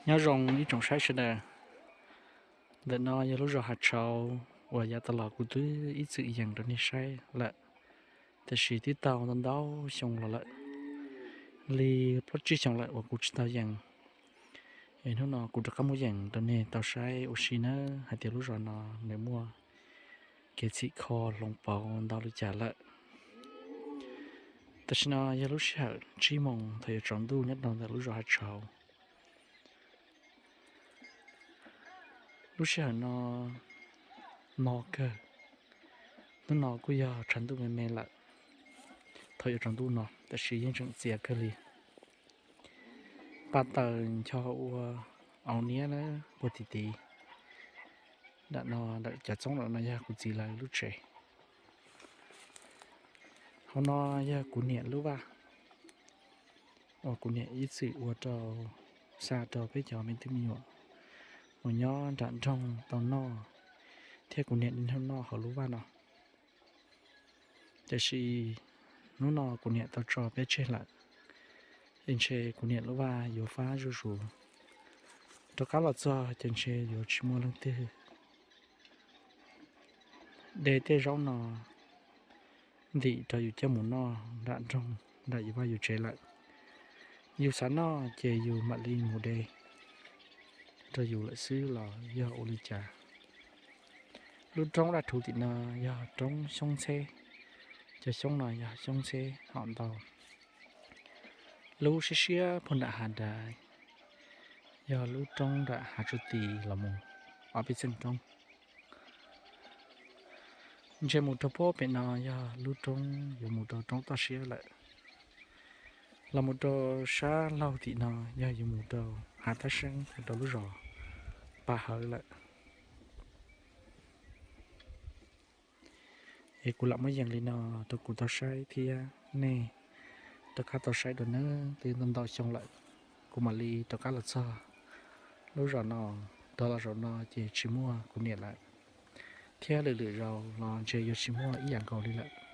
Nyob zoo ib tsoom saib sawv daws. Ntawm no yog lub zos Hav Tshauv uas yav tas los kuv twb ib txwm yees rau nej saib lawm, tiam sis twb tau ntau ntau xyoo los lawm, li plaub tsib xyoo lawm uas kuv tsis tau yees. Es hnub no kuv rov qab muab yees rau nej tau saib ua si nawb, hais tias lub zos no nws muaj kev txhim kho hloov pauv ntau li cas lawm. Tam sim no yog lub sij hawm tsib moos thaum yuav tsaus ntuj nyob rau ntawm lub zos Hav Tshauv. Lub sij hawm no no kawg, hnub no kuj yog tshav ntuj me me lawm. Thaum yuav tsaus ntuj no tab sis yeej tseem txias kawg li. Pa taws ncho ua au niab na, puag tim tid. Nram no, nram cov txoob nram no yog kuv txiv lawv lub tsev. Hauv no yog kuv niam lub vaj uas kuv niam ib txwm ua rau, xa rau peb cov me tub me nyuam uas nyob nram nroog tau noj, thiab kuv niam noj hauv lub vaj no. Tiam sis hnub no kuv niam tau tso peb tseg lawm, es ntshe kuv niam lub vaj yuav fab zuj zus. Rov qab los txog ces ntshe yuav tsis muaj leej twg de tej zaub no ntim rau yus coj mus noj nram nroog, nram yus vaj yus tsev lawm. Yus xav noj ces yus mam li mus de rau yus lawm xwb los yog ua li cas. Lub roob daj rhuv tim no yog roob xyoob ntxheb. Cov xyoob no yog xyoob ntxheb hom ntau. Lub siab siab puag nram hav dav yog lub roob nram hav tsuj tis los mus ob peb txheej roob. Ntshe mus rau puag pem no yog lub roob yuav mus rau roob toj siab lawm. Los mus rau sab laug tim no yog yuav mus rau hav tab seeb mus rau lub zos Pas Hawv lawm. Es kuv lam muab yees li no rau kuv tau saib thiab nej rov qab tau saib dua nawb. Twb ntau ntau xyoo lawm kuv mam li rov qab los txog lub zos no. Rov los zaum no ces tsis muaj kuv niam lawm, thiab lwm lwm zaus los ntshe yuav tsis muaj ib yam nkaus li lawm.